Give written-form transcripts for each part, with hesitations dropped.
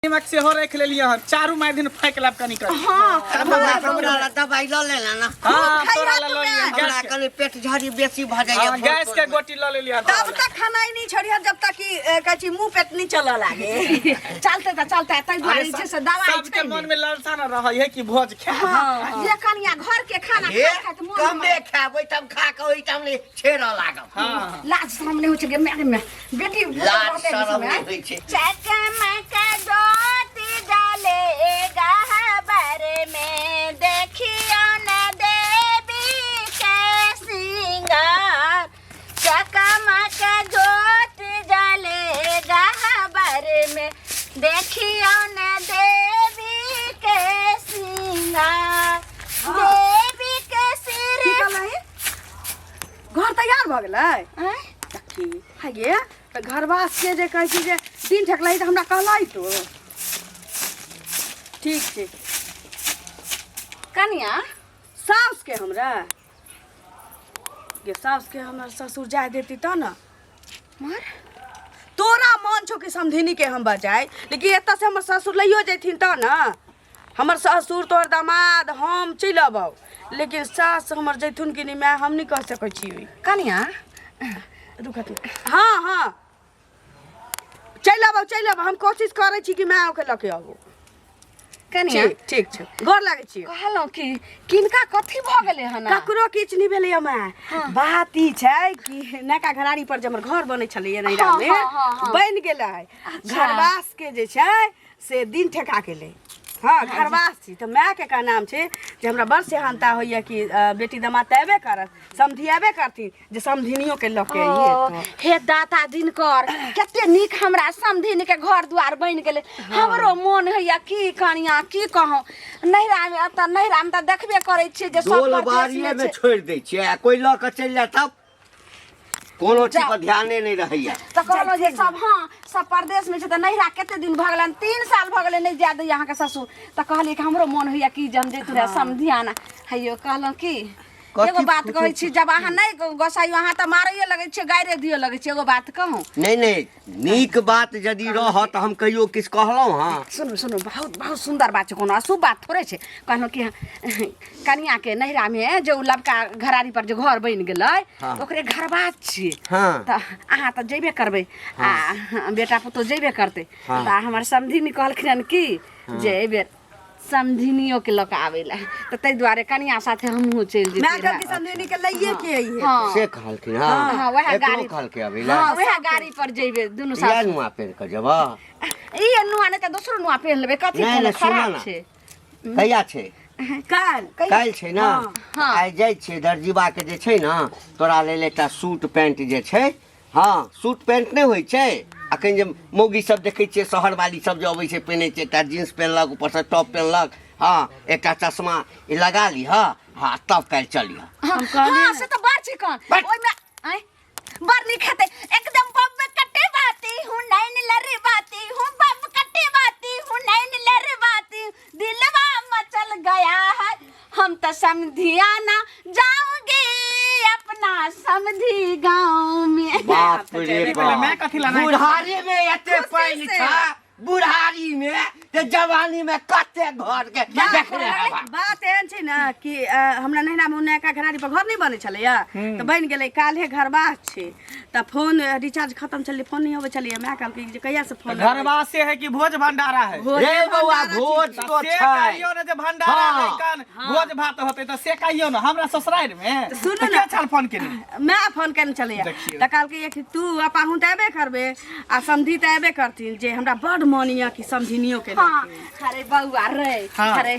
निमक सेहो राखि लेलियै हन, चारू माय दिन फाँकि लेब कनि कनि। हाँ। हमरा हमरा ला दबाई लऽ लेना ना। हाँ, तोरा खैरा लऽ तू लेलियै। ने। गैस हमरा के कनि पेट झड़ी बेसी भऽ जाइए। हाँ, गैस के गोटी लऽ लेलियै हन। तब तक खाना ही नहीं छोड़िए जब तक कि कहै छी मुंह पेट नहीं चलऽ लागे। चलते तऽ चलते, ताहि दुआरे जे छै से दवाइ सबके छै मन ने। में लालसा न रहै है कि भोज खाय। हाँ, ये कनिया घर के खाना हे खा खाइत मोन कमे खायब, ओहिठाम खा कऽ ओहिठाम नहि छेड़ऽ लागब। हाँ। लाज शरम नहि होइ छै गे माय गे माय, बेटी लाज शरम नहि होइ छै। चकमक ज्योति जलेगा हबर में, देखियो न देवी के सिंगार। चकमक ज्योति जलेगा हबर में, देखियो न देवी के सिंगार। देवी के सिर की कहलही? घर तैयार भऽ गेलै? आँय? देखी है गे, तऽ घरवास के जे कहै छी जे दिन ठकलही तऽ हमरा कहलही तो। ठीक छै। कनिया। साउसके हमरा गे, साउसके हमर ससुर जाय देती तऽ ने। मर तोरा मन छौ कि समधिनी के हम बचाए, लेकिन एतऽ से हमर ससुर लैयो जैथिन तऽ ने। हमर ससुर, तोहर दामाद, हम चलि अबौ, लेकिन सास हमर जैथुन कि नहि माय, हम नहि कह सकै छी। कनिया। रुकत। हाँ हाँ, चलि अबौ, चलि अबौ। हम कोशिश करै छी कि माय के लऽ के अबू। कनिया। ठीक ठीक छै, गोर लागै छी। कहलहुँ कि किनका कथी भऽ गेलै हन? ककरो किछु नहि भेलै माय। बात ई छै कि नयका घरारी पर जे हमर घर बनै छलैया नैहरा मे, हाँ, हाँ, हाँ। बनि गेलै। घरवास के जे छै से दिन ठेका गेलै। हँ, घरवास छी तऽ मायके का नाम छै जे हमरा बड़ सेहनता होइए कि बेटी दमाद तऽ अयबे करत, समधि अयबे करथिन, जे समधिनियोके लऽ के अइहे। ओ, तऽ हे दाता दिनकर, कते नीक हमरा समधिन के घर द्वार बनि गेलै। हमरो मोन होइया की कनिया, की कहूँ, नैहरा मे एतऽ नैहरा मे तऽ देखबे करै छियै जे सब डोल परदेश बाड़िए मे मे छै। छोड़ि दै छियै आ कोइ लऽ कऽ चलि जायत तब कोनो चीज पर ध्याने नहि रहैया। तऽ कहलहुँ जे सब, हाँ, सब परदेश मे छै तऽ नैहरा कते दिन भऽ गेलनि, 3 साल भऽ गेलै, नहि जाय दैया अहाँके ससुर। तऽ कहलियै कि हमरो मोन होइया कि जे हम जैतहुँ रहए समधियाना। हैयो, कहलहुँ कि कथी एगो बात पूछै कहै छी, जब अहाँ नहि गोसाइयो, अहाँ तऽ मारैयो लगै छियै, गाइरे दिअ लगै छियै। एगो बात कहूँ? नहि नहि, नीक बात यदि रहत तऽ हम कहियो किछु कहलहुँ हँ? सुनू सुनू, बहुत बहुत सुन्दर बात छै, कोनो अशुभ बात थोड़े छै। कहलहुँ कि कनियाके नैहरामे जे ओ लबका घरारी पर जे घर बनि गेलै, ओकरे घरबास छियै। तऽ अहाँ तऽ जेबे करबै आ बेटा पुतोह जेबे करतै। तऽ हमर समधिनी कहलखिन हन कि जे एहिबेर समधिनियोके लऽ कऽ आबै लए, तऽ ताहि दुआरे कनिया साथे हमहूँ चलि माय जेतियै। कहलकै समधिनी के लैये के अइहे। हँ। से कहलखिन? हँ। हँ, वएह एकरो गाड़ी। कहलकै अबै लए? हँ, वएह गाड़ी पर जेबै दुनू इएह सासु। नुआ पहिर कऽ जेबह? ई नुआ नहि तऽ दोसरो नुआ पहिर लेबै, कथी नहि, कोनो नहि, सुनऽ खराब ने। छै? कहिया छै? काल्हि। काल्हि छै ने? हँ। आइ जाइ छियै दर्जीबा के जे छै ने, तोरा लेल एकटा सूट पैंट जे छै। हँ, सूट पैंट नहि होइ छै अखन जे मौगी सब देखै छियै, शहरवाली सब जे अबै छै पहिनै छै, एकटा जींस पहिनलक, ऊपरसँ टॉप पहिनलक, हँ, एकटा चश्मा ई लगा लिह, हँ, तब काल्हि चलिह। हाँ, हाँ, से तऽ बड़ चिकन बड़। ओहिमे आँय बड़ नीक हेतै एकदम। बब कटे बाती हूँ नैन लरबाती हूँ, बब कटे बाती हूँ नैन लरबाती हूँ, दिलवा मचल गया है, हम तो समधियाना जाऊंगी अपना समधी गाँव में। बाप रे पहिले मैं बाप, कथी लाना? बुढ़ारी में एते पानि से। छै बुढ़ारी में, ते जवानी में कते घर के देखने हेबा। बात एहन छै ने कि हमरा नैहरा मे नयका घरारी पर घर नहि बनै छलैया, तऽ बनि गेलै। काल्हे घरवास छै, तऽ फोन रिचार्ज खतम छलै, फोन नहि अबै छलैया। माय कहलकै जे कहिया से फोन अबै? घरवासे है कि भोज भंडारा है? भोज रे बौआ, भंडारा भोज तऽ तो से छै। कहियो ने जे भंडारा हाँ। है कान भोज भात होतै, तऽ से कहियो ने हमरा ससुरारि मे। सुनू तऽ ने। के छल फोन केने? माय फोन केने छलैया। देखियौ। तऽ कहलकै कि तू आ पाहुन तऽ अयबे करबे आ समधी तऽ अयबे करथिन, जे हमरा बड मन यऽ कि समधिनियो के हाँ, लऽ के। अरे बौआ रे। हाँ। अरे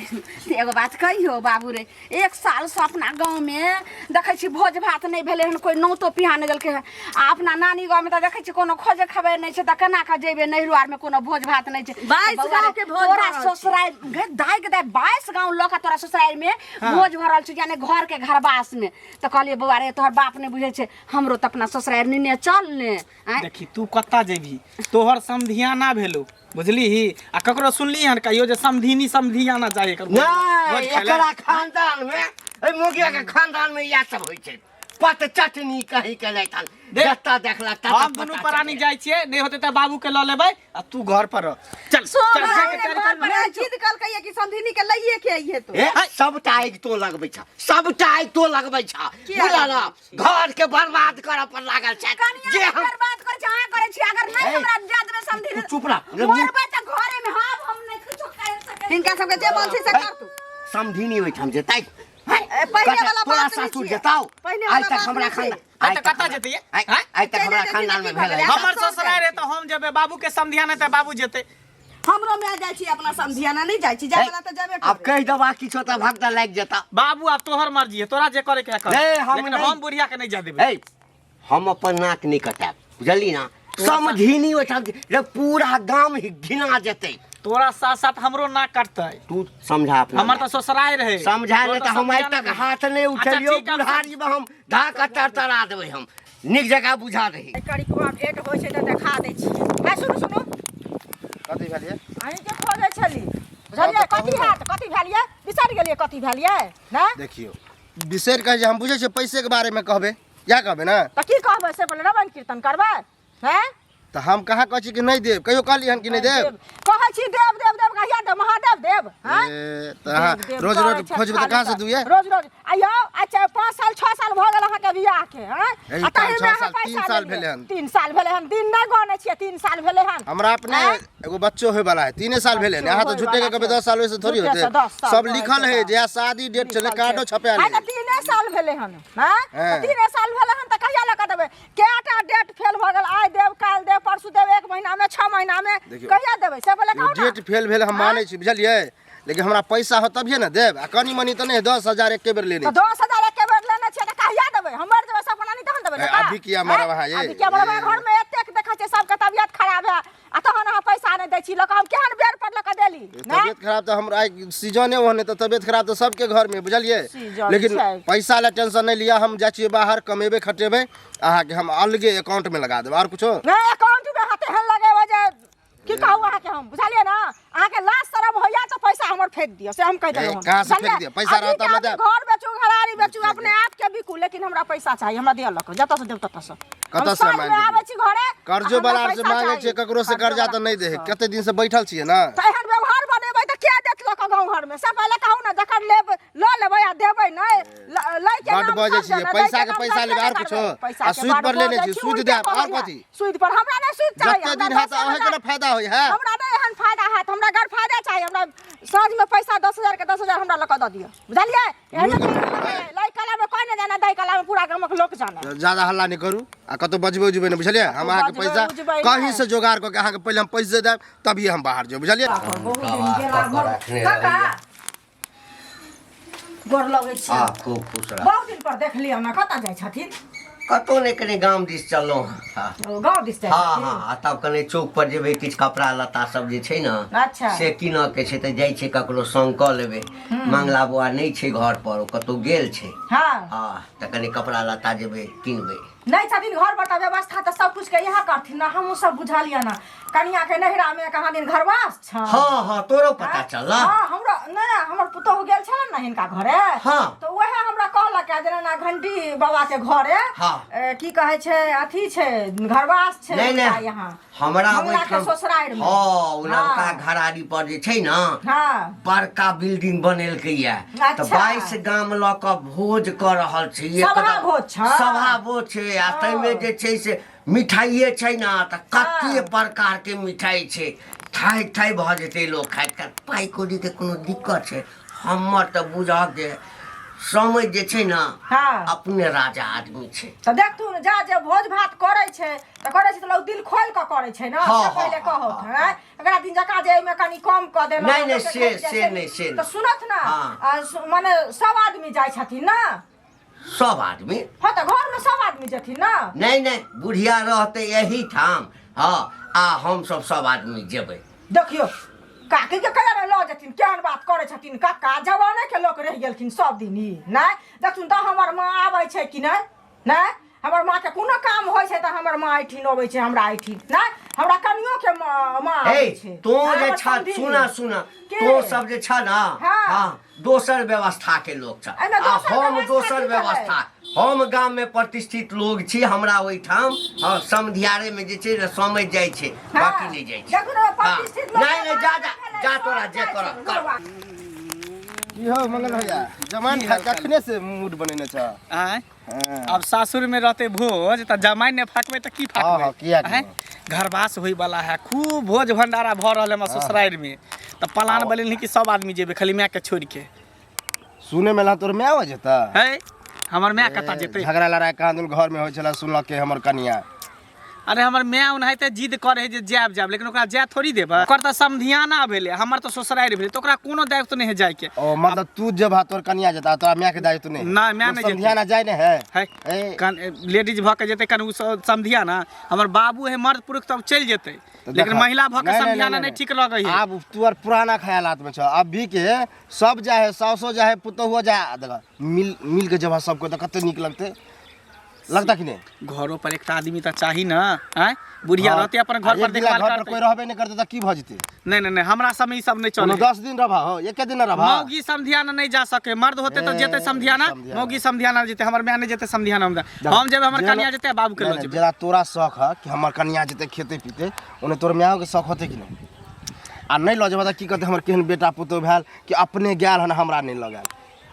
एगो बात कहियो बाबू रे, एक साल से अपना गाँव में देखै छी भोज भात नहि भेलै हन, कोइ नौतो पिहा नहि देलकै हन, आ अपना नानी गाँव में तऽ देखै छी कोनो खोजे खबर नहि छै, तऽ केना कऽ जेबै? नैहरो आरमे कोनो भोज भात नहि छै। 22 बौआ रे, गाँव के भोज तोरा भऽ रहल छै। ससुरारि गे दाइ के दाइ, 22 गाँव लऽ कऽ तोरा ससुरारि में भोज भऽ रहल छै, यानी घर के घरवास में। तऽ कहलियै बौआ रे, तोहर बाप नहि बुझै छै, हमरो तऽ अपना ससुरारि नेने चल ने। आँय? देखी, तू कतऽ जेबही? तोहर समधियाना भेलो, बुझलीही? आ ककरो सुनली हन कहियो जे समधिनी समधियाना जाय एकर भोज नहि खाय लए? एकरा खानदान में, एहि मोगिया के खानदान में इएह सब होइ छै। पत चटनी कहीं के नहि तन देख, जतऽ देखलक ततऽ हम दुनू पता प्राणी चटनी। जाइ छियै नहि होतै तऽ बाबू के लऽ लेबै आ तू घर पर रह चल सो चल भाई, जाके तैयारी कर। मैं जिद कल कहिए कि समधिनी के लइए के अइहे तो ए सबटा आगि तो लगबै छ सबटा आगि तो लगबै छ किया बुझल न घर के बर्बाद करऽ पर लागल छै कनिया जे के हम बर्बाद करै छी अहाँ करै छी अगर नहीं ए, हमरा जा देबै समझी तू चुप रह। मरबै तऽ घरे में हम हम नहीं कुछो कर सकै छी। हिनका सबके जे मन छै से कर तू समधिनी ओहिठाम जेतै ए, पहिले वाला तोरा बात नहि सासुर छियै। जेताउ पहिने आइ वाला तक बात हमरा नहि छै। खानदान आइ तक कतऽ जेतै ये? आइ आँय? आइ तक हमरा चलि जेतै खानदान में की भेल भऽ गेलै? हमर ससुराल रहे तऽ हम जेबै बाबू के समधिया नहि तऽ बाबू जेतै हमरो माय जाइ छी अपना समधियाना नहीं जाइ छी जाय वाला तऽ जेबे आब करबै। कहि देबा किछो तऽ भगता लागि जेता बाबू आब तोहर मर्जी है तोरा जे करे के है कर नहीं, हम लेकिन नहीं। हम बुढ़िया के नहीं जा देबै ए हम अपन नाक नहि कटायब बुझली ना समधिनी ओहिठाम जे पूरा गाम ही घिना जेतै तोरा साथ साथ हमरो नाक कटतै तू समझा अपना हमर तऽ ससुराल रहे समझा तोहर नहि तऽ हम आइ समझा तक नहि। हाथ नहि उठेलियौ अच्छा, ठीक है, बुढ़ारी मे हम धाक तड़तड़ा देबै हम नीक जकाँ बुझा दही करिकवा भेंट होइ छै तऽ देखा दै छियै है सुनू सुनू कथी भेल ये अहीँके खोजै छली बुझलियै कथी हैत कथी भेल ये बिसरि गेलियै कथी भेल ये ने देखियौ बिसरि कऽ जे हम बुझै छियै पैसेके बारेमे कहबै इएह कहबै ने तऽ की कहबै से पहिले रामायण कीर्तन करबै हैं तऽ हम कहाँ कहै छी कि नहि देब कहियो कहली हन कि नहि देब कहै छी देब देब देब कहिया देब महादेव देब हैं ए, तऽ अहाँ देब, देब, रोज करै रोज छै खोजबै तऽ खाली कहाँ से तऽ। दुए रोज रोज आ यौ अच्छा 5 साल 6 साल भऽ गेल अहाँके बियाह के हैं ए, आ पाँच, ताहिमे छओ अहाँ साल, तीन पैसा साल लेलियै। भेलै हन। 3 साल भेलै हन दिन नहि गनै छियै 3 साल भेलै हन हमरा अपने आँय? एगो बच्चो होय वाला है तीने साल भेलै ने अहाँ तऽ बच्चो झूठे के होय कहबै वाला 10 साल ओहिसँ थोड़ी झूठे होतै से 10 साल सब कहै लिखल छै है तऽ। जे शादी डेट छलै कार्डो छपा आइ ले तऽ तीने साल भेलै हन हैं हँ। तऽ तीने साल भेलै हन तऽ कहिया लऽ कऽ देबै कएटा डेट फेल भऽ गेल आइ देब काल्हि देब परसू देब एक महीनामे छओ महीनामे देखियौ। कहिया देबै से पहिले कहू ने डेट फेल भेल हम मानै छी बुझलियै लेकिन हमरा पैसा हो तभिए ने देब आ कनी मनी तऽ नहि 10,000 एके बेर लेने तऽ 10,000 एके बेर लेने छियै तऽ कहिया देबै हम मरि जेबै सपना नहि तहन देबै ए, अभी किया मरब अहाँ, ये? अभी किया मरब अहाँ घरमे एतेक देखै छियै सबके तबियत खराब है आ तहन अहाँ पैसा नहि दै छी लऽ कऽ हम केहन बेर पर लऽ कऽ देली नहि तबियत खराब तऽ हमरा आइ सीजने ओहने तऽ तबियत खराब तऽ सबके घरमे बुझलियै सीजन लेकिन छै। पैसा लए टेंशन नहि लिअ हम जाइ छियै बाहर कमेबै खटेबै अहाँके हम अलगे अकाउंटमे लगा देब आर कुछो नहि अकाउंटमे अहाँ तेहन लगेबै जे की कहू अहाँके हम बुझलियै ने अहाँके लाज शरम होइया तऽ पैसा हमर फेंक दिअ से हम कहि देलहुँ ए, कहाँ से फेंक दिअ? पैसा रहत तब ने देब। घर बेचू घरारी बेचू अपने आप के बिकू लेकिन हमरा पैसा चाही हमरा दिअ लऽ कऽ जतऽ से देब ततऽ से कतऽ से हम मांगि साँझमे लेबै? आबै छी घरे कर्जो आ हमरा वाला से पैसा मांगे चाही। छियै ककरो से कर्जा तऽ नहि दे है कते दिन से बैठल छियै ने तऽ एहन व्यवहार बनेबै तऽ के देत लऽ कऽ गाँव घरमे से पहिले कहू ने जखन लेब लऽ लेबै आ देबै नहि लै के बड्ड नाम बजै सब छियै, जानै, पैसा लै के नाम पैसा सब लेबै, आर जानै कुछो? पैसा आ के सूद बड्ड पर लेने बजै छी, छी, सूद उल्टे देब, आर कहैया। कथी? सूद पर हमरा नहि सूद चाही जते हमरा दिन हैत दसे अहाँके हजार ने फायदा होइ है हमरा नहि एहन फायदा हैत हमरा गैर फायदा चाही हमरा साँझमे पैसा 10,000 के 10,000 हमरा लऽ कऽ दऽ दिअ बुझलियै एहन लै कलामे कोइ नहि जाने दै कलामे पूरा गामक लोक जाने ज्यादा हल्ला नहि करू आ कतौ बजबै उजबै नहि बुझलियै हम अहाँके बजबै पैसा उजबै नहि। कहीं से जोगाड़ कऽ के अहाँके पहिले हम पैसे देब तभिए हम बाहर जेब बुझलियै बहुत दिन गेला रखने काका रहैया। गोर लगै छी आ खूब खुश रह बहुत दिन पर देखलियै हमरा कतऽ जाइ छथिन कतौ नहि कनि गाम दिस चललहुँ हँ ओ गाँव दिस जाइ हँ छथिन हँ आ तब कनि चौक पर जेबै किछु कपड़ा लत्ता सब जे छै ने अच्छा। से कीनऽ के छै तऽ जाइ छै ककरो संग कऽ लेबै मंगला बौआ नहि छै घर पर ओ कतौ गेल छै हँ हँ तऽ कनि कपड़ा लत्ता जेबै कीनबै नहि छथिन घर पर तऽ व्यवस्था तऽ सब कुछ के इएह करथिन ने हमहूँ सब बुझलियै ने कनिया के नैहरा मे कहाँ दिन घरवास छ हँ हँ तोरो पता चलल हँ हमरा नहि हमर पुतोहु गेल छलै ने हिनका घरे हँ। तऽ उएह हमरा कहलक जेना ना घंटी बाबा के घरे हँ। ए, की कहै छै अथी छै घरवास छै नहि हुनका नहि यहाँ हमरा मंगला के ओहिठाम ससुरारि मे हँ ओ नवका हँ। घरारी पर जे छै ने हँ बड़का बिल्डिंग बनेलकै या तऽ अच्छा। 22 गाम लऽ कऽ भोज कऽ रहल छै सभा एकदम। भोज छै। सभा भोज छै आ ताहिमे जे छै से मिठाइए छै ने तऽ कते हँ। प्रकार के मिठाइ छै थाइ थाइ भऽ जेतै लोक खाइत खाइत पाइ कौड़ीके कोनो दिक्कत छै हमर तऽ बुझऽ जे समय जे छै ने हँ। अपने राजा आदमी छै तऽ देखथुन जा जे भोज भात करै छै तऽ करै छै तऽ लोक दिल खोलि कऽ करै छै ने हँ, से हँ, पहिले हँ, कहौथ हँ, आँय एकरा दिन जकाँ जे एहिमे कनि कम कऽ देलहुँ नहि, नहि, लोकके से- घटि जाइ से छै, नहि, से तऽ नहि। सुनत ने हँ। आ मने सब आदमी जाइ छथिन ने सब आदमी हँ तऽ घरमे सब आदमी जेथिन ने नहि नहि बुढ़िया रहतै एही ठाम हँ आ हमसब सब आदमी जेबै देखियौ काकी के कहिया ने लऽ जेथिन केहन बात करै छथिन काका जवाने के लोक रहि गेलखिन सब दिन ई नहि देखथुन तऽ हमर माँ आबै छै कि नहि नहि हमर माँ के कोनो काम होइ छै तऽ हमर माँ एहिठिन अबै छै हमरा एहिठिन नहि हमरा कनियो के माँ माँ हे आबै छै तों नहि, जे हमर छ समधिनी। सुना सुना के? तों सब जे छ ना हाँ। हाँ दोसर व्यवस्था के लोक छ एहिमे आ दोसर हम व्यवस्था दोसर की भेलै? व्यवस्था हम गाम में प्रतिष्ठित लोग छी, हमरा ओहिठाम हँ समधियारे में जे छै ने समझ जाइ छै, बाकी नहि जाइ छै। देखू ने, प्रतिष्ठित लोग नहि नहि, जा जा जा, तोरा जे कर कर। की हो मंगल भैया, जमाइन खा कखने से मूड बनेने छ? आँय? हाँ। अब सासुर में रहते भोज त जमाइन नहि फाकबै तऽ की हाँ, फाकबै? किया कि आँय? घरवास होय वाला है, खूब भोज भंडारा भऽ रहल है हमरा ससुरारि में, तऽ प्लान बनेलही कि सब आदमी जेबै, खाली माय के छोड़ि के। सुने में ला तोर माय हो जेता है, हमर माय कतऽ जेतै? झगड़ा लड़ाई कहाँ दुन घर में होइ छला सुनलक के हमर कनिया। अरे हमर माय ओनाहिते जिद करे है जे जायब जायब, लेकिन ओकरा जाय थोड़ी देबै। ओकर तऽ समधियाना भेलै, हमर तऽ ससुरारि भेलै, तऽ ओकरा कोनो दायित्व नहि है जायके। ओ मतलब तू जब हा तोर कनिया जेता, तोरा माय के दायित्व नहीं? नहीं, माय नहीं जेतै। समधियाना जाय नहीं है? है। ए। कन लेडीज भऽ के जेतै कन उ समधियाना, हमर बाबू है मर्द पुरुष तब चलि जेतै, तऽ लेकिन देखा। महिला भऽ के नहीं, नहीं, समधियाना नहीं, नहि ठीक लगै है। आब तू आर पुराना ख्यालात में छ। अभी के सब जाए है, सासो जाए है, पुतहुओ जाए, देखा मिल मिल के जब सबको तो कते नीक लगते, लगता कि नहीं? घरो पर एकटा आदमी तऽ चाही ने। आँय, बुढ़िया हाँ। रहते अपन घर आ पर एक दिना देखभाल घर पर करते। कोई रहबे नहीं करते तऽ की भऽ जेतै? नहीं नहीं नहीं, हमरा सब में ई सब नहीं कोनो चले। 10 दिन रहबा हो, एके दिन रहबा। मौगी समधियाना नहीं जा सके, मर्द होते तो ए, जेते समधियाना, समधियाना। मौगी समधियाना जेते, हमर माय नहीं जेते समधियाना, हम जेबै, हमर जेना- कनिया जेते, बाबू के नहीं, लऽ नहीं, जेबै। जेना तोरा शौक है कि हमर कनिया जेतै खेते पीते, ओने तोर मायो के शौक होते कि नहीं? आ नहीं लऽ जेबा तऽ की कहते, हमर केहन बेटा पुतोह भेल कि अपने गेल हन हमरा नहीं लऽ गेल।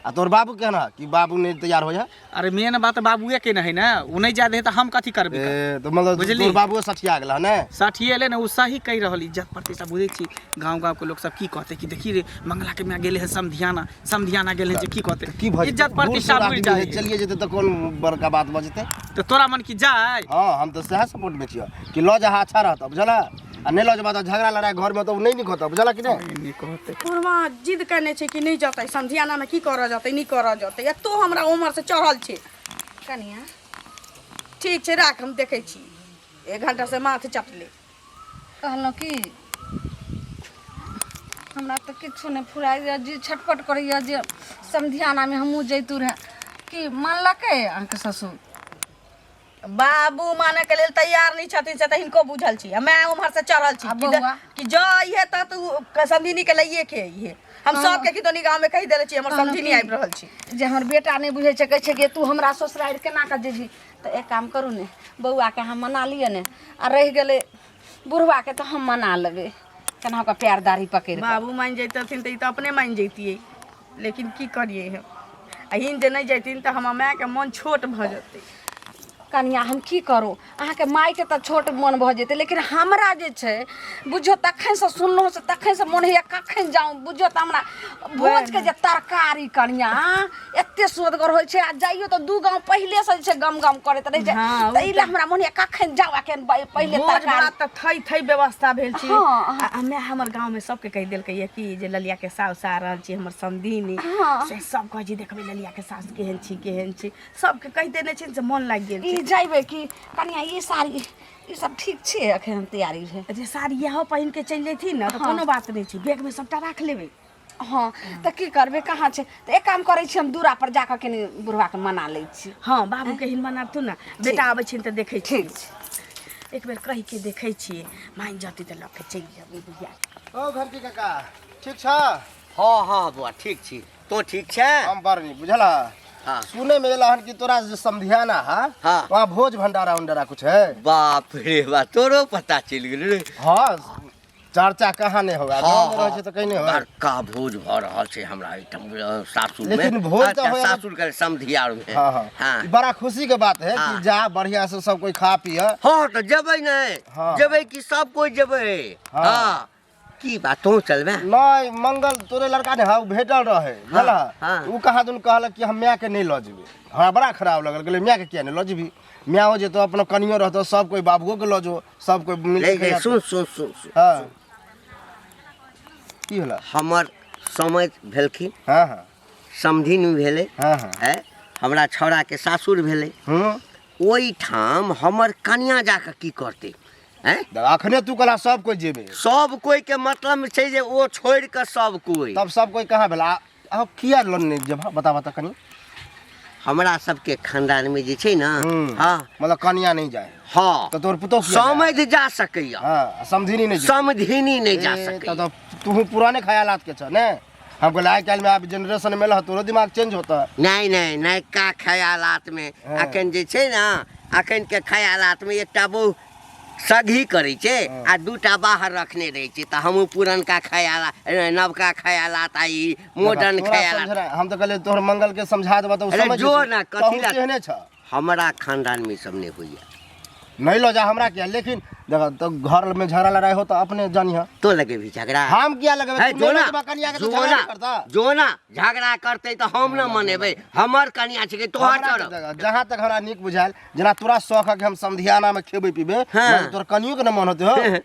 आ तोर बाबू केहन है कि बाबू नहीं तैयार हो जाए? अरे मेन बात बाबूए के नहीं ने, उ नहीं जाय दे तऽ हम कथी करबै? ए, तऽ मतलब बुझली? तोर बाबूए सठिया गेल हन ने? सठिएले ने, उ सही कहि रहल। इज्जत प्रतिष्ठा बुझै छी, गाँव गाँव के लोग सब की कहते कि देखी रे, मंगला के माय गेले है समधियाना, समधियाना गेले जे की कहते? की भऽ जेतै? इज्जत प्रतिष्ठा बूढ़ सूढ़ बुझि आदमी जाइ है, चलिए जेतै तऽ कोन बड़का बात भऽ जेतै? तऽ तोरा मन की जाय? हाँ, हम तऽ सएह सपोर्ट में छियै कि लऽ जाहा, अच्छा रहतौ, बुझल? आ नहि लऽ जेबा तऽ झगड़ा लड़ाई घर में तऽ ओ नहि नीक होतौ, बुझल कि नहि? नीक होतै। बुढ़वा जिद केने छै कि नहि जेतै समधियानामे, की करऽ जेतै, नहि करऽ जेतै। आ तू हमरा उमर से चढ़ल छै। कनिया। ठीक छै, राख, हम देखै छी। एक घंटा से माथ चटले। कहलहुँ कि हमरा तऽ किछु नहि फुराइए जे छटपट करैए जे समधियानामे हमहूँ जैतहुँ रहए। कि मानलकै अहाँके ससुर? बाबू माने के लेल तैयार नहीं छथिन से तऽ हिनको बुझल छी, आ मैं उम्हर से चढ़ल छी आ कि बौआ? कि जँ अइहे तऽ तू समधिनी के लइए के अइहे। हम सबके कि दोनी गाँव में कहि देले छी, हमर कहलहुँ समधिनी कि आबि रहल छी। जे हमर बेटा नहि बुझै छै, कहै छै कि तू हमरा ससुरारि केना कऽ जेबही। तऽ एक काम करू ने, बौआके अहाँ मना लिअ ने, आ रहि गेलै बुढ़वाके तऽ हम मना लेबै केना कऽ पैर दाढ़ी पकड़ि कऽ। बाबू मानि जैतथिन तऽ ई तऽ अपने मानि जैतियै, लेकिन की करियै हम? आ हिन जे नहि जैथिन तऽ हमर मायके मन छोट भऽ जेतै। कनिया, हम की करू? अहाँके मायके तऽ छोट मोन भऽ जेतै, लेकिन हमरा जे छै बुझियौ तखनसँ सुनलहुँ से तखनसँ मोन होइए कखन जाउ। बुझियौ तऽ हमरा भोजके जे तरकारी कनिया एते सुअदगर होइ छै, आ जाइयो तऽ दू गाँव पहिलेसँ जे छै गम गम करैत रहै छै। हाँ, ओ तऽ एहि लए हमरा मोन होइए कखन जाउ आ केहन पहिले भोज तरकारी भात तऽ थै थै व्यवस्था भेल छै। हाँ। आ माय हमर गाँव में सबके कहि देलकै ये कि जे ललिया के साउस आ रहल छी, हमर समधिनी। हाँ। से सब कहै छै, देखबै ललिया के साउस केहन छी, केहन छी। सबके कहि देने छै से मन लागि गेल ई छै। जइबै कि कनिया? ई साड़ी ई सब ठीक छै? अखन तैयारी भेल जे साड़ी इएह पहिन के चलि जैथिन ने तऽ कोनो बात नहि छै, बैग में सबटा राख लेबै। हँ, तऽ की करबै, कहाँ छै? तऽ एक काम करै छी, हम दूरा पर जाकऽ कनि बुढ़बाके मना लै छी। हँ, बाबूके हिन मनाबथु ने, बेटा आबै छिन तऽ देखै छी। ठीक छै। एक बेर कहि के देखै छियै, मानि जतै तऽ लऽ के चलि जेबै बुढ़िया। ओ घंटी काका, ठीक छ? हँ हँ बौआ, ठीक छी। तोँ ठीक छै? हम बड़ नीक, बुझल? हाँ। सुने में एला हन कि तोरा जे समधियाना है, हाँ। वहाँ भोज भंडारा उंडारा कुछ है। बाप रे बा, तोरो पता चलि गेल रे? हाँ, चर्चा कहाँ नहीं होगा? गाँव में रहै छै तऽ कहीं नहीं होगा। बड़का भोज भऽ रहल छै हमरा एहिठाम सासुर में। लेकिन भोज तऽ अच्छा, होय- सासुर के समधियार में। हाँ हाँ हाँ। ई बड़ा खुशी के बात है हाँ। कि जा बढ़िया से सब कोई खा पिए। हाँ, तऽ जेबै ने। हाँ। जेबै कि सब कोइ जेबै। हाँ। हाँ, की बात, तोँ चलबे? नहीं, मंगल तोरे लड़का ने है, उ भेटल रहे, बुझल? हाँ। उ कहाँ दुन कहलक कि हम माय के नहीं लऽ जेबै। हमरा बड़ा खराब लगल, कहलियै माय के किया नहीं लऽ जेबही? मायो जेतो, अपनो कनियो रहतो, सब कोई, बाबुओ के लऽ जो, सब कोई मिल नहीं के नहीं खाइया। सुन सुन सुन सुन। हाँ, की होला? हमर समझ भेलखिन। हाँ हाँ समधिन भेलै। हाँ हाँ है, हमरा छौड़ाके सासुर भेलै। ओहिठाम हमर कनिया जाकऽ की करतै? हैं? अखने तू कहला सब कोई जेबे। सब कोई के मतलब छै जे ओ छोड़ि कऽ सब कोई। तब सब कोई कहाँ भेला? आ किया लोन नहीं जेबा, बता बता कनी। हमरा सबके खानदान में जे छै ने, हाँ, मतलब कनिया नहीं जाए? हाँ। तो तोर पुतोह किया जाए? समधि जा सकैया। हाँ, समधिनी नहीं जाए। समधिनी नहीं जा ए, सकैया। तब तो तू पुराने ख्यालात के छ ने। हम कहले आइ काल्हि में आब जनरेशन में रह तोरो दिमाग चेंज होता। नहीं नहीं, नयका ख्यालात में अखन जे छै ने, अखन के ख्यालात में एकटा बहु सघी करै छै आ दूटा बाहर रखने रहै छै, तऽ हमहूँ पुरनका ख्याला नवका ख्यालात आ ई मॉडर्न तोरा ख्यालात। समझना, हम तऽ कहलियै तोहर मंगल के समझा देबह तऽ ओ अरे समझ जो जेतै। ना, कथी तहूँ ला- तेहने छ। हमरा खानदान में ई सब नहि होइया। नहीं लो जा हमरा क्या, लेकिन देख तो घर में झगड़ा लड़ाई हो तो अपने जानिह। तो लगे भी झगड़ा। हम क्या लगेबै? है, तू जो नहीं ना, लगेबा कनिया के तो जो झगड़ा ना, नहीं करता। जो ना, झगड़ा करते तो हम ना मनेबै, हमर कनिया छै तोहर हमरा चढ़। के जहाँ तक हमरा नीक बुझायल, जेना तोरा शौक है कि हम समधियाना में खेबै पीबै, हाँ। नहीं तोर कनियो के न मन होते हो।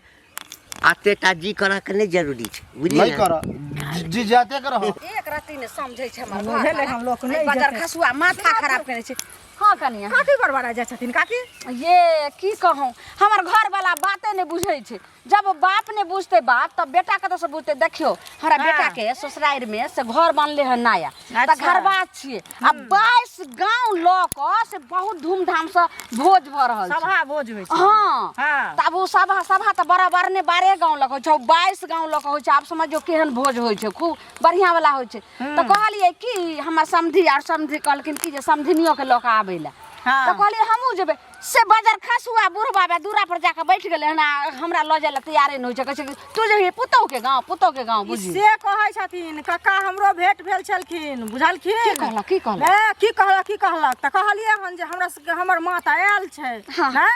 अतेटा जी करऽ के नहि जरूरी छै, बुझली नहीं ने? कर जी जाते कर। एक रत्ती ने समझै छै हमर भेलै घर हन लोक नहि एहि बजर जेतै। खसुआ माथा खराब करै छै। हाँ कनिया, काकी बड़बड़ा जाइ छथिन काकी? ये की कहूँ, हमर घर वाला बाते नहि बुझै छै। जब बाप नहि बुझतै बात तब बेटा कतऽसँ बुझतै? देखियौ हमरा हाँ। बेटा के ससुरारि में से घर बनले हन नया, तऽ अच्छा। घरवास छियै आ 22 गाँव लऽ कऽ से बहुत धूमधामसँ भोज भऽ रहल छै। सभा भोज होइ छै। हाँ। हाँ। तब ओ सभा सभा तऽ बराबर ने 12 गाँव लऽ कऽ होइ छै, 22 गाँव लऽ कऽ होइ छै। आब समझियौ केहन भोज होइ छै, खूब बढ़िआँ वाला होइ छै। तऽ कहलियै कि हमर समधी आर समधी कहलखिन कि जे समधिनियोके लऽ कऽ आबै लए। हाँ। तऽ कहलियै हमहूँ जेबै। से बजर खसुआ बुढ़बा बे दूरा पर जाके बैठ गेलै हन आ हमरा लऽ जाय लए तैयारे नहि होइ छै। कहै छै कि तू जेबही पुतहु के गाँव, पुतहु के गाँव। ई बुझी से कहै छथिन कक्का, हमरो भेंट भेल छलखिन, बुझलखिन? की कहलक, की कहलक? ए, की कहलक, की कहलक? तऽ कहलियै हन जे हमरा सबके हमर माँ तऽ आयल छै। हाँ। नहि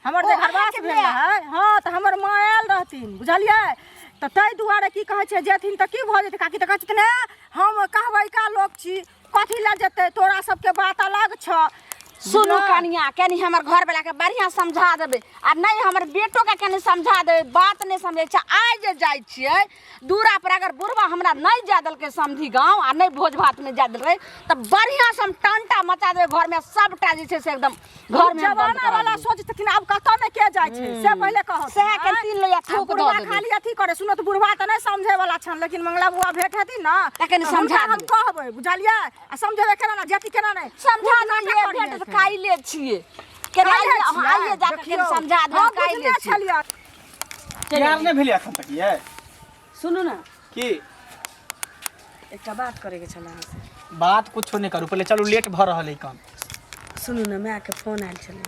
हमर जे ओ, घरवास अहाँके भेल माय? रहै, हाँ, तऽ हमर माँ आयल रहथिन, बुझलियै? तऽ ताहि दुआरे की कहै छै जेथिन तऽ की भऽ जेतै काकी? तऽ कहै छथिन ए, हम कहबैका लोक छी, कथी लए जेतै, तोरा सबके बात अलग छऽ। सुनू बुझलऽ? कनिया, कनि हमर घरवला के बढ़िआँ समझा देबै आ नहि हमर बेटोके कनि समझा देबै, बात नहि समझै छै। आइ जे जाइ छियै दूरा पर, अगर बुढ़बा हमरा नहि जाय देलकै समधी गाँव आ नहि भोज भातमे जाय देलकै तऽ बढ़िआँसँ हम टंटा मचा देबै घरमे, सबटा जे छै से एकदम घरमे हम बंद जमाना करा वाला देबै। सोच छथिन आब कतऽ ने के जाइ छै से पहिले कहत। सएह के तीन लोहिया आ थूक दऽ बुढ़बा देबै। खाली अथी करे सुनो तऽ बुढ़बा तऽ नहि समझै वाला छन, लेकिन मंगला बुआ भेंट हेथिन ने तखन तऽ समझा हुनका हम देबै। कहबै, बुझलियै? आ समझेबै केना ने जेती, केना नहि समझा खूब नाटक देलियै, करियै भेंट तऽ एखन। काल्हि छियै। केना काल्हि आइए, छियै? आइए जाके कनि देखियौ। समझा देबै, हम काल्हि बुझने छियै। छलियै। तैयार नहि भेलै एखन तक ये? सुनू ने। की? एकटा बात करैके छलै अहाँसँ। बात कुछो नहि करू, पहिले चलू, लेट भऽ रहल है काम। सुनू ने, मायके फोन आयल छलै,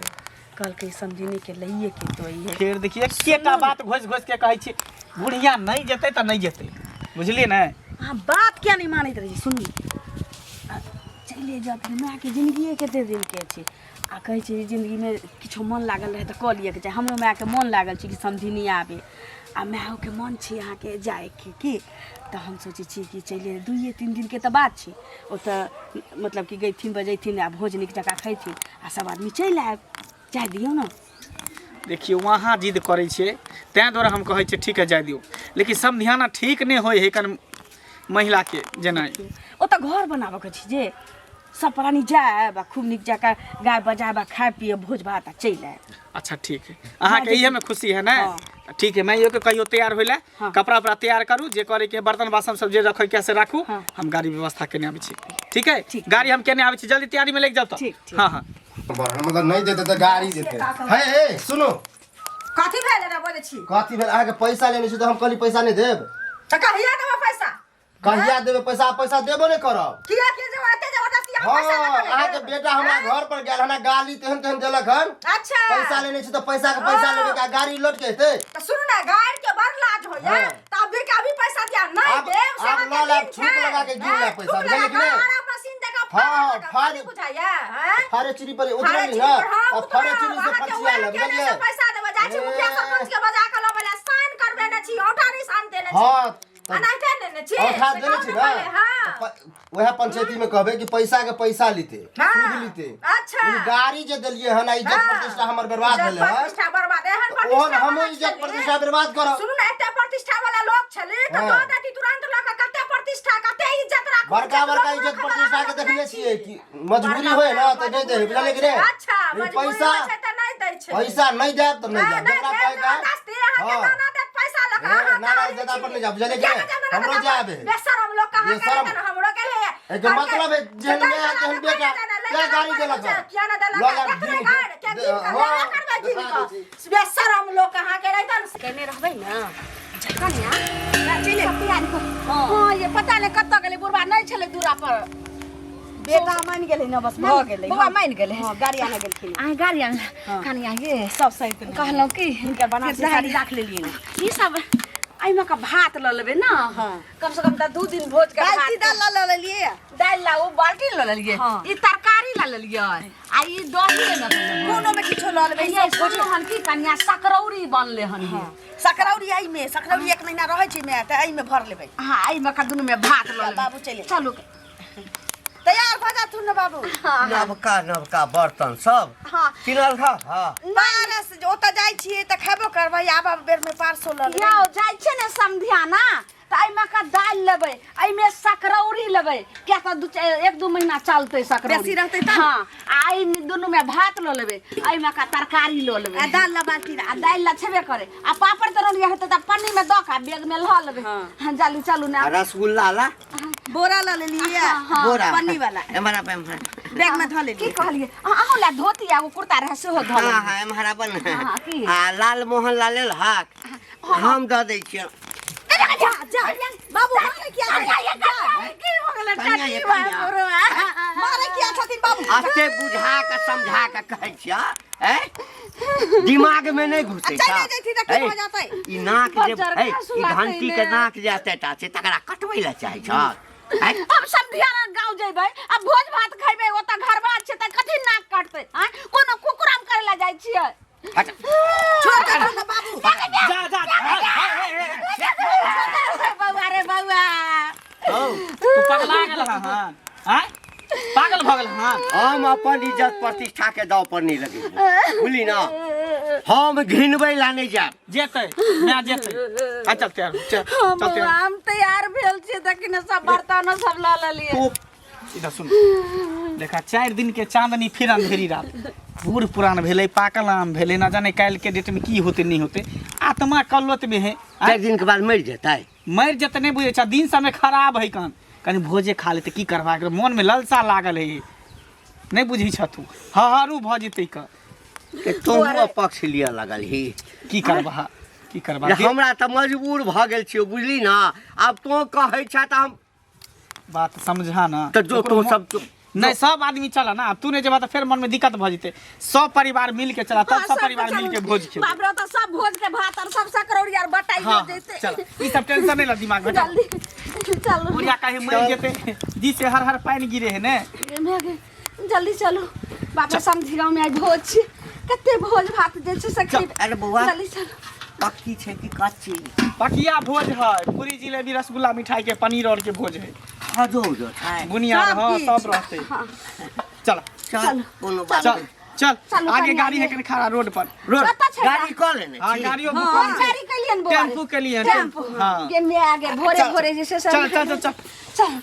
कहलकै समधिनीके लैए के तो अइहे। फेर देखिए एकेटा बात घोसि घोसि के कहै छी, बुढ़िया नहि जेतै तऽ नहि जेतै, बुझलियै ने? अहाँ बात किया नहि मानैत रहै छी? सुनू ने, चलिए जाथिन, मायके जिनगिए कते दिनके छै आ कहै छै जिन्दगीमे किछो मन लागल रहै तऽ कऽ लिअके चाही। हमरो मायके मन लागल छै कि समधिनी आबे आ मायोके मन छै अहाँके जायके, की तऽ हम सोचै छी कि चलि 2-3 दिनके तऽ बात छै, ओतऽ मतलब कि गैथिन बजैथिन आ भोज नीक जकाँ खैथिन आ सब आदमी चलि आयब, जाय दियौ ने। देखियौ अहाँ जिद करै छियै ताहि दुआरे हम कहै छियै ठीक है जाय दियौ, लेकिन समधियाना ठीक नहि होइ है कन महिलाके जेनाइ। ओतऽ घर बनाबऽके छै जे सब प्राणी जायब आ खूब नीक जकाँ गाय बजायब आ खाय पियब भोज भात आ चलि आयब। अच्छा ठीक है, अहाँके इहे में खुशी है ने? हाँ। ठीक है, मैं के कहियो तैयार होइला। हाँ। कपड़ा उपड़ा तैयार करू, जे करे के बर्तन बासन सब जे रखे के से राखू। हाँ। हम गाड़ी व्यवस्था केने आबै छी। ठीक है, ठीक। गाड़ी हम केने आबै छी, जल्दी तैयारी में लागि जाउ तऽ। ठीक, ठीक। हाँ हाँ। मतलब नहीं देते तऽ गाड़ी देते हे। हे सुनू, कथी भेल एना बजै छी? कथी भेल? अहाँके पैसा लेने छी तऽ हम कहली पैसा नहि देब। तऽ कहिया देबै पैसा? कहिया देबै पैसा? पैसा देबो नहि करब। किया के जे एते जबरदस्ती अहाँ हाँ, पैसा लऽ कऽ अहाँके बेटा हमरा घर पर गेल हन, गाली तेहन तेहन देलक हन। अच्छा। पैसा लेने छी तऽ पैसा के पैसा हाँ। लेबै के गाड़ी लौट के एतै। तऽ सुनू ने, गाड़ी के बड़ लाज होइया। हाँ। तऽ अभी के अभी पैसा दिया नहीं देब से आब अहाँके लऽ लेब, दिन थूक छै। लगा के गिन लेब पैसा, थूक लगा बुझलियै कि के नहि? आरा मशीन दे के हाँ, फाड़ देलक, फाड़- कथी बुझाइया, हैं? फारे चिरी पर फाड़े उतरली चिरी ना पर, हाँ, आ फारे उतरब, चिरी से अहाँके फरसिया उएह लेब, केने बुझलियै? से पैसा देबै, जाइ छी मुखिया ए। सरपंच के बजा के लबै लए, साइन करबेने छी, औंठा निशान देने छी। हाँ, तऽ एनाहिते नेने छी औंठा से देने कहू छी ने ना? पहिले, हाँ। तऽ वएह पंचायती में कहबै कि पैसा के पैसा लेते, हाँ। सूद लेते। अच्छा। ई गाड़ी जे देलियै हन आ इज्जत हाँ। प्रतिष्ठा हमर बर्बाद इज्जत भेलै हन, प्रतिष्ठा बर्बाद, एहन तऽ प्रतिष्ठा ओहन हमहूँ वाला इज्जत छली। प्रतिष्ठा बर्बाद करब। सुनू ने, एते प्रतिष्ठा वाला लोक छली तऽ हाँ। दऽ देती तुरंत लऽ कऽ, कते प्रतिष्ठा कते इज्जत राखू, बड़का इज्जत बड़का लोक इज्जत रखऽ वाला प्रतिष्ठा के लोक देखने नहि छियै छी। कि मजबूरी बड़का होय ना बड़का तऽ नहि दै है, बुझलियै कि मजबूरी नहि? अच्छा, ई मजबूरी पैसा होइ छै तऽ नहि दै छै। पैसा नहि देब तऽ नहि नहि, देब, नहि जकरा देब कहै तऽ जबरदस्ती अहाँके हाँ। नाना देत पैसा लऽ कऽ, ए, अहाँ नाना कहाँ देता छी? पर नहि जाब, बुझलियै कि किया नहि? नहि जाब नाना हमरो देता जायब पर? है। बेशरम लोक कहाँ बेशरम। गेलै तहन हमरो गेलै है। एकर मतलब है जेहन तऽ माय तेहन बेटा। लए क्या गाड़ी देलक हन? किया नहि देलक लऽ हन? जा, देखबै गिन गाड़, के गिन कऽ, हाँ, लेबे करबै गिन देखा कऽ। दै छी। बेशरम लोक अहाँ के रहितन। केने रहबै ने कनिया, चलि तैयारी कर। हाँ ये ये पता नहीं कतऽ गेलै बुढ़बा नहि छलै दूरा पर बेटा मानि गेलै ने बस भऽ गेलै बौआ मानि गेलै हँ गाड़ी आने गेलखिन अहाँ गाड़ी आन कनिया ये सब सहित कहलहुँ कि हिनकर बनारसी साड़ी राख लेलियै ने ई सब एहिमे के भात लऽ लेबै ने हाँ। कम से कम तऽ 2 दिन भोज के बाल्टी भात दाल लऽ लेलियै दालि ला ओ बाल्टी लऽ लेलियै हाँ। ई तरकारी लऽ लेलियै आ ई दही एहिमे के लेबै। कोनो में किछो लऽ लेबै ये सुनलहुँ हन कि कनिया सकरौरी बनले हन ये। सकरौरी एहिमे सकरौरी एक महीना रहै छै मे तऽ एहिमे भर लेबै हाँ एहिमे के दुनू में भात लऽ लेबै बाबू चलि चलू तैयार भऽ जाथुन ने बाबू नवका नवका बर्तन सब हाँ। किनल हँ हँ पारस जे ओतऽ जाइ छियै तऽ खेबो करबै आबऽ बेर में पारसो लऽ लेबै यौ जाइ छै ने समधियाना तऽ एहिमे के दालि लेबै एहिमे सकरौरी लेबै किया तऽ 1-2 महीना चलतै सकरौरी बेसी रहतै तब? हाँ आ एहिमे दुनूमे भात लऽ लेबै एहिमे का तरकारी लऽ लेबै आ दालि लऽ बाल्टी आ दालि लऽ छेबे करे आ पापड़ तरौरी हेतै तऽ पन्नीमे दऽ कऽ बैगमे लऽ लेबै हाँ चलू चलू ने आ रसगुल्ला ला बोरा लऽ लेलियै बोरा पन्नी वाला एम्हर आब एम्हर बैग में धऽ की लेलियै कहलियै अहूँ लए धोती आ एगो कुर्ता रहै सेहो धऽ हाँ लेबै हाँ एम्हर आब ने हाँ, की? आ लाल मोहन ला लेल हाक हम दऽ दै छियै जा जा बाबू मारे किया छै? की हो गेलै कनिया ये, टटी कनिया। बाबू मारे किया छथिन बाबू एते बुझा कऽ समझा कऽ कहै छियै ऐं? दिमाग में नहि घुसै आ चलि जैथिन तऽ की भऽ जेतै? ई नाक जे बजर ऐ, खासु ई लागतै घंटी के ने। नाक जे एते टा छै तकरा कटबै लए चाहै छह ऐं? हम समधियाना गाँव जेबै आ भोज भात खैबै ओतऽ घरबार छै तऽ कथी नाक कटतै आँय कोनो कुकुराम करै लए जाइ छियै हट छोड़ दे ने बाबू जा जा बौआ रे बौआ हौ, तू पगला गेल हँ आँय पागल भऽ गेल हँ हम अपन इज्जत प्रतिष्ठा के दाव पर नहीं लगेबो बुझली ना हम घिनबै ला नहीं जायब जेतै माय जेतै आ चल तैयार हो, चल हम चल तैयार हम तैयार भेल छियै देखिन सब बर्तन सब लऽ लेलियै हो। इधर सुन देखा 4 दिन के चांदनी फिर अंधेरी रात बूढ़ पुरान भेलै पाकल आम भेलै ना जाने काल्हि के डेट में की होतै नहीं होतै आत्मा कल्लोत में है 4 दिन के बाद मरि जेतै मरि जेतै नहि बुझै छ दिन समय खराब है कन कनि भोजे खा लेतै की करबाक मन में ललसा लागल है नहि बुझै छ तू हहरू भऽ जेतै क के तोहू पक्ष लिअ लगल ही की करबा की करबा जे हमरा तऽ मजबूर भऽ गेल छियौ बुझली ना आब तों कहै छह तऽ हम बात समझा ना तऽ जो ओकरो तों मोन- सब चुप नहीं सब आदमी चला ना तू नहीं जेबा तो फिर मन में दिक्कत भ जेते सब परिवार मिल के चला तब सब परिवार मिल के भोज खेबै बाप रे तऽ सब भोज के भात और सब सकरौरी आर बटाई हाँ जेतै चल ई सब टेंशन नहीं ला दिमाग में जल्दी चलू बुढ़िया कहीं मर जेते जी से हर हर पानी गिरे है ने जल्दी चलू बाप रे समझी गाँव में आइ भोज छी कते भोज भात जे छै से खेबै अरे बौआ। जल्दी चलू पक्की छै कि कच्ची पकिया भोज है पूरी जिलेबी रसगुल्ला मिठाई के पनीर और के भोज है खजो उजो छै बुनिया सब हाँ किछ। सब रहते चल चल कोनो बात चल नहि। चल चलू, आगे कनिया गाड़ी है ये। कनी खड़ा रोड पर रोड कतऽ छै गाड़ी कऽ लेने हाँ छी गाड़ियों बुक कोन कऽ लेने। गाड़ी केलियन बौआ टेम्पू केलियन टेम्पू हाँ गे मे आगे भोरे चल, भोरे जे छै से चल चल चल चल चल